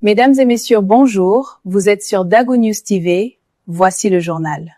Mesdames et messieurs, bonjour, vous êtes sur Dago News TV, voici le journal.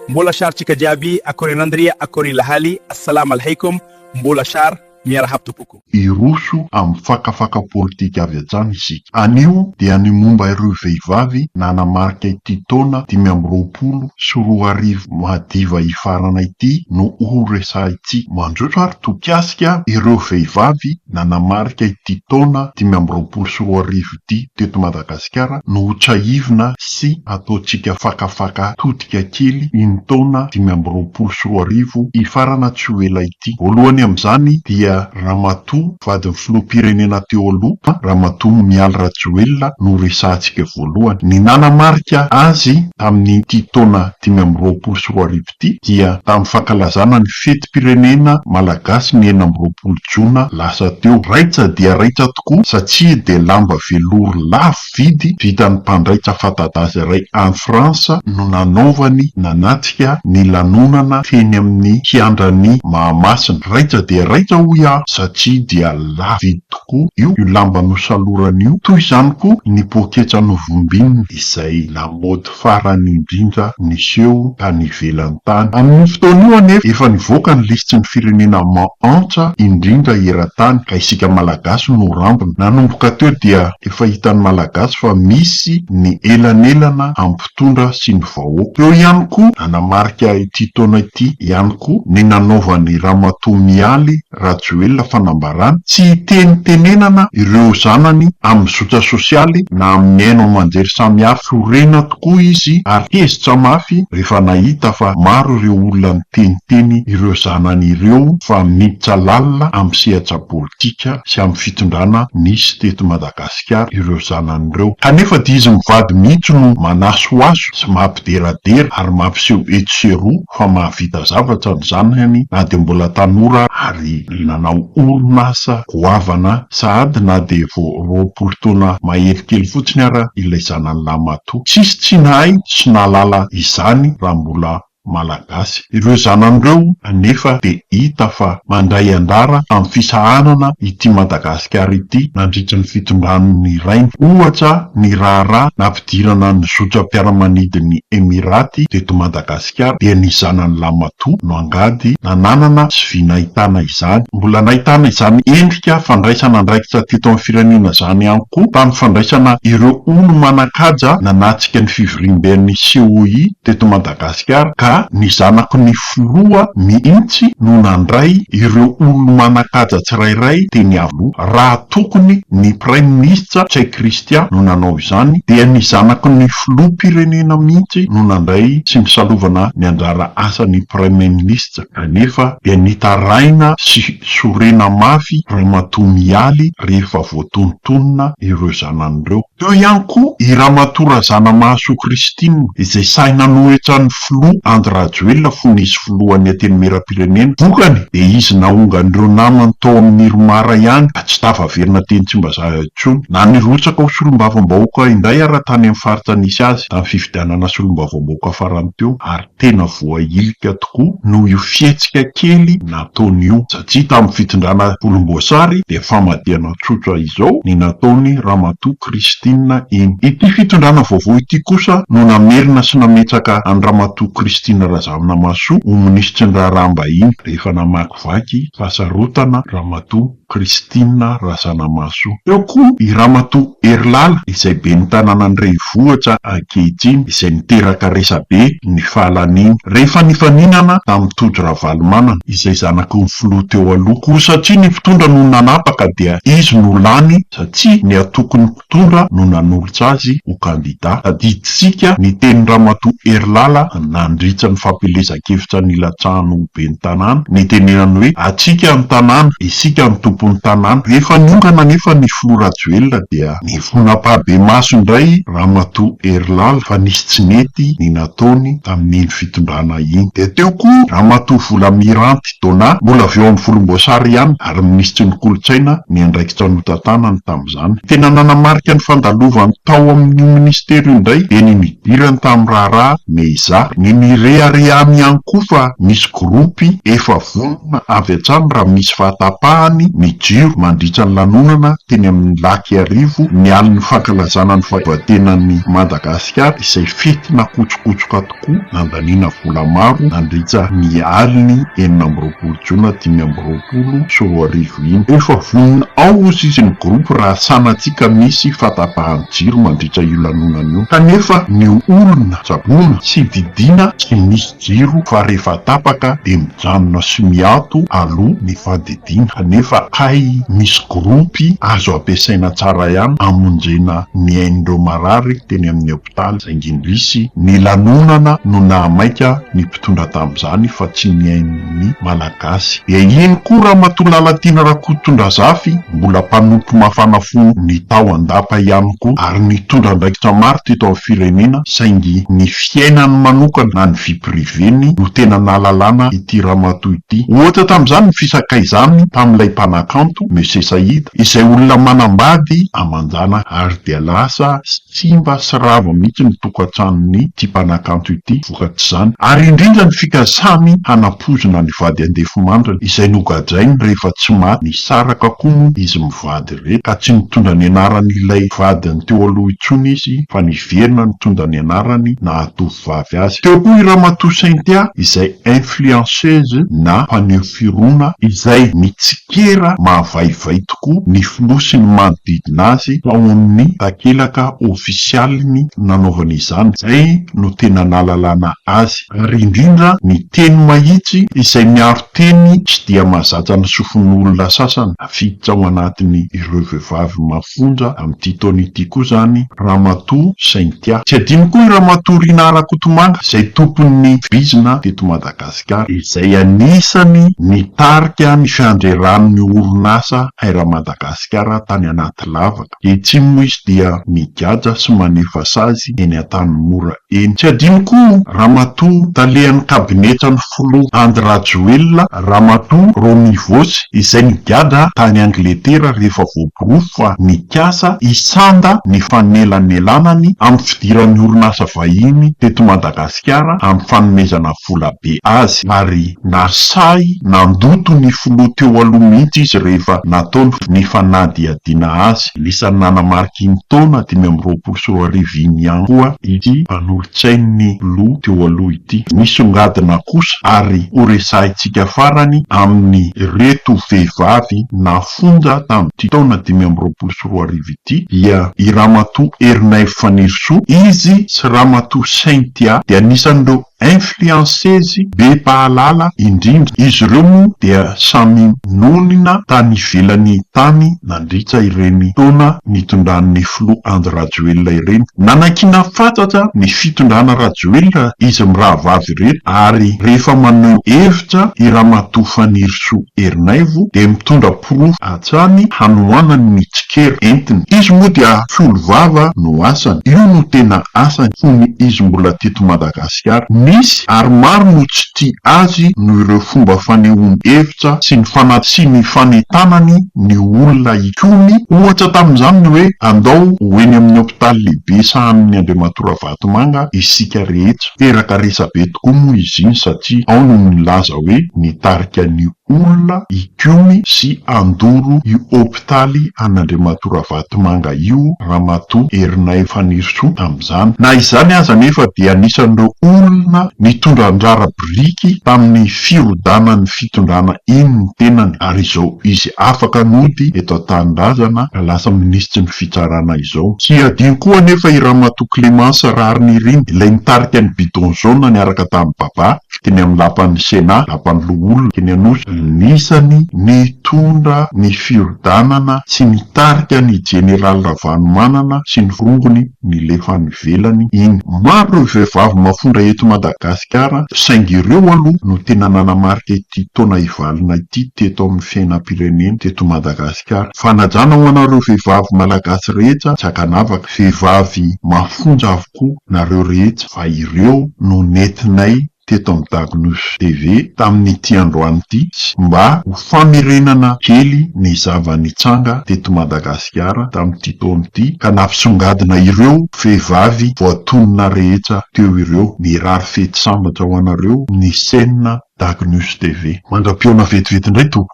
Mbola tsara jiaby, akory Nandria, akory Lahali, assalamu alaikum, mbola tsara, miarahaba tompoko. Hiroso amin'ny fakafaka politika avy hatrany isika. Anio dia ny momba ireo vehivavy nanamarika ity taona 2025 madiva hifarana ity no horesahintsika. Mandroso ary tokasika ireo vehivavy nanamarika ity taona 2025 ity teto Madagasikara no hotsahivina sy ataontsika fakafaka todika kely iny taona 2025 hifarana tsy ho ela ity. Voalohany amin'izany dia Ramatoa vadin'ny filoham-pirenena teo aloha, Ramatoa Mialy Rajoelina no resahantsika voalohany. Ny nanamarika azy tamin'ity taona 2025 ity dia tamin'ny fankalazana ny fetim-pirenena malagasy ny 26 jona lasa teo. Raitra dia raitra tokoa satria dia lamba velory lafo vidy vitan'ny mpandraitra fanta-daza iray any France no nanaovany nanatrika ny lanonana teny amin'ny kiandran'i Mahamasina. Raitra dia raitra hoy aho satria dia lafo vidy tokoa io lamba nosalorany io, toy izany koa ny poketra novombininy izay lamaody farany indrindra niseho tany ivelany tany. Amin'io fotoana io anefa, efa nivoaka ny lisitry ny firenena mahantra indrindra eran-tany, ka isika Malagasy no rambony. Nanomboka teo dia efa hitan'ny Malagasy fa misy ny elanelana amin'ny mpitondra sy ny vahoaka. Teo ihany koa, nanamarika ity taona ity ihany koa ny nanaovan'i Ramatoa Mialy Rajoelina fanambarana, tsy hitenitenenana ireo zanany amin'ny zotra sosialy na amin'ny haino aman-jery samihafa. Sorena tokoa izy ary tezitra mafy rehefa nahita fa maro ireo olona niteniteny ireo zanany ireo fa miditra lalina amin'ny sehatra politika sy amin'ny fitondrana nisy teto Madagasikara ireo zanany ireo. Kanefa dia izy mivady mihitsy no manasohaso sy mampideradera ary mampiseho etsy sy eroa fa mahavita zavatra ny zanany na dia mbola tanora ary nanao orinasa goavana sahady na dia vao 20 taona mahery kely fotsiny ara ilay zanany lahimatoa. Tsisy tsy nahay sy nahalala izany raha mbola Malagasy. Ireo zanany ireo anefa dia hita fa mandray anjara amin'ny fisahanana ity Madagasikara ity nandritra ny fitondran'ny rainy. Ohatra ny raharaha nampidirana ny zotram-piaramanidin'ny Emiraty teto Madagasikara dia ny zanany lahimatoa no angady nananana sy vy nahitana izany. Mbola nahitana izany endrika fandraisana andraikitra teto amin'ny firenena izany ihany koa tamin'ny fandraisana ireo olo-manan-kaja nanatrika ny fivoriamben'ny COI teto Madagasikara ka ny zanaky ny filoha mihitsy no nandray ireo olo-manan-kaja tsirairay teny Iavoloha. Raha tokony ny Praiminisitra Ntsay Christian no nanao izany dia ny zanaky ny filoham-pirenena mihitsy no nandray sy nisalovana ny anjara asan'ny Praiminisitra kanefa dia nitaraina sy sorena mafy Ramatoa Mialy rehefa voatonontonona ireo zanany ireo. Teo ihany koa i Ramatoa Razanamahasoa Christine izay sahy nanohitra ny filoha Andry Rajoelina fony izy filohan'ny Antenimierampirenena. Vokany dia izy naongan'ireo namany tao amin'ny Irmar ihany ka tsy tafaverina teny Tsimbazaza intsony. Na nirotsaka ho solombavambahoaka indray ara tany amin'ny faritra nisy azy tamin'ny fifidianana solombavambahoaka farany teo ary tena voahilika tokoa noho io fihetsika kely nataony io satria tamin'ny fitondrana volomboasary dia famadihana tsotra izao ny nataony Ramatoa Christine iny. Ity fitondrana vaovao ity kosa no namerina sy nametraka an'i Ramatoa Christine Razanamahasoa ho minisitry ny raharaham-bahiny rehefa namakivaky fahasarotana Ramatoa Christine Razanamahasoa. Teo koa i Ramatoa Herilala izay ben'ny tanànan'i Renivohitra ankehitriny izay niteraka resabe ny fahalaniany rehefa nifaninana tamin'i Tojo Ravalomanana izay zanaky ny filoha teo aloha. Koa satria ny mpitondra no nanapaka dia izy no lany satria ny antokon'ny mpitondra no nanolotra azy ho kandida. Tadidintsika ny tenin'i Ramatoa Herilala nandritra ny fampielezan-kevitra nilatsahany ho ben'ny tanàna, nitenenany hoe, Antsika ny tanàna, isika no tompon'ny tanàna. Rehefa niongana anefa ny filoha Rajoelina dia nivona ampahibemaso indray Ramatoa Herilala fa nisy tsy nety ny nataony tamin'iny fitondrana iny. Dia teo koa Ramatoa Volamiranty Donna, mbola avy eo amin'ny volomboasary ihany ary minisitry ny kolontsaina niandraikitra notantanany tamin'izany. Tena nanamarika ny fandalovany tao amin'io minisitera io indray dia ny nidirany tamin'ny raharaha Meiza. Ny nireharehany ihany koa fa misy gropy efa vonona avy hatrany raha misy fahatapahany ny. ny jiro mandritra ny lanonana teny amin'ny Lac Iarivo ny alin'ny fankalazana ny fahaleovantenan'i Madagasikara izay fety nakotsokotsoka tokoa nandaniana vola maro nandritra ny alin'ny 26 jona 2025 iny. Efa vonona ao hozy izy ny groupe raha sanatria ka misy fahatapahan'ny jiro mandritra io lanonana io kanefa ny olona tsaboina sy didiana tsy misy jiro fa rehefa tapaka dia mijanona sy miato aloha ny fandidiana kanefa hay misy groupe azo ampiasaina tsara ihany hamonjena ny ain'ireo marary teny amin'ny hopitaly saingy indrisy ny lanonana no nahamaika ny mpitondra tamin'izany fa tsy ny ain'ny Malagasy. Dia iny koa Ramatoa Lalatiana Rakotondrazafy mbola mpanompo mafana fo ny tao an-dapa ihany koa ary nitondra andraikitra maro teto amin'ny firenena saingy ny fiainany manokana na ny vie privée-ny no tena nahalalana ity ramatoa ity. Ohatra tamin'izany ny fisakaizany tamin'ilay mpanakanto, Monsieur Saïd, izay olona manambady aman-janaka ary dia lasa Simba sy rava mihitsy ny tokantranon'ity mpanakanto ity vokatr'izany, ary indrindra ny fikasany hanapozina ny vady andefimandriny izay nogadrainy rehefa tsy maty, nisaraka koa moa izy mivady ireto ka tsy nitondra ny anaran'ilay vadiny teo aloha intsony izy fa niverina nitondra ny anarany nahatovovavy azy. Teo koa i Ramatoa Cynthia izay influenceuse na mpaneho fironana izay nitsikera mahavaivay tokoa ny filoha sy ny manodidina azy tao amin'ny takelaka ofisialiny nanaovany izany, izay no tena nahalalana azy, ary indrindra ny teny mahitsy izay miaro teny tsy dia mahazatra ny sofin'olona sasany, tafiditra ao anatin'ny ireo vehivavy mafonja amin'ity taona ity koa izany Ramatoa Cynthia. Tsy adino koa i Ramatoa Rinah Rakotomanga izay tompon'ny bizina teto Madagasikara, izay anisany nitarika ny fiandreran'ny orinasa Air Madagasikara tany anaty lavaka. Ankehitriny moa izy dia migadra sy manefa sazy eny Antanimora eny. Tsy adino koa Ramatoa talehan'ny kabinetran'ny filoha Andry Rajoelina, Ramatoa Romy Voos, izay nigadra tany Angletera rehefa voaporofo fa nikasa hisanda ny fanelanelanany amin'ny fidiran'ny orinasa vahiny teto Madagasikara amin'ny fanomezana vola be azy ary nasahy nandoto ny filoha teo aloha mihitsy izy rehefa natao ny fanadihadiana azy. Anisan'ny nanamarika iny taona 2025 iny ihany koa ity mpanolotsain'ny filoha teo aloha ity. Nisongadina kosa ary horesahintsika farany amin'ireto vehivavy nafonja tamin'ity taona 2025 ity dia i Ramatoa Herinaivo Fanirisoa, izy sy Ramatoa Cynthia dia anisan'ireo influenceuse be mpahalala indrindra. Izy ireo moa dia samy nonina tany ivelany tany nandritra ireny taona nitondran'ny filoha Andry Rajoelina ireny. Nanakiana fatratra ny fitondrana Rajoelina izy mirahavavy ireto ary rehefa maneho hevitra i Ramatoa Fanirisoa Herinaivo dia mitondra porofo hatrany hanohanany ny tsikera entiny. Izy moa dia mpisolovava no asany. Io no tena asany fony izy mbola teto Madagasikara. Nisy ary maro no tsy tia azy noho ireo fomba fanehoany hevitra sy ny sy ny fanentanany ny olona hikomy, ohatra tamin'izany ny hoe andao ho eny amin'ny hopitaly lehibe sahanin'ny Andriamatoa Ravatomanga isika rehetra. Teraka resabe tokoa moa izy iny satria ao no nilaza hoe nitarika ny olona hikomy sy handoro io hopitaly an'Andriamatoa Ravatomanga io Ramatoa Herinaivo Fanirisoa tamin'izany. Na izany aza anefa dia anisan'ireo olona nitondra anjara biriky tamin'ny firodanan'ny fitondrana iny ny tenany ary izao izy afaka nody eto an-tanindrazana ka lasa minisitry ny fitsarana izao. Tsy adino koa anefa i Ramatoa Clémence Raharinirina ilay nitarika ny bidon jaune niaraka tamin'i Baba teny amin'ny lapan'ny Sénat, lapan'ny loholona, teny Anosy, anisany nitondra ny firodanana sy nitarika ny Jeneraly Ravalomanana sy ny forongony nilefa any ivelany iny. Maro ireo vehivavy mafondra eto Madagasikara saingy ireo aloha no tena nanamarika ity taona hivalona ity teto amin'ny fiainam-pirenena teto Madagasikara. Fanajana ho anareo vehivavy Malagasy rehetra tsy ankanavaka, vehivavy mafonja avokoa nareo rehetra fa ireo no nentinay teto amin'ny Dago News TV tamin'ity androany ity mba ho famerenana kely ny zava-nitranga teto Madagasikara tamin'ity taona ity ka nampisongadina ireo vehivavy voatonona rehetra teo ireo. Mirary fety sambatra ho anareo ny chaîne Dago News TV. Mandra-pihaona vetivety indray tompoko.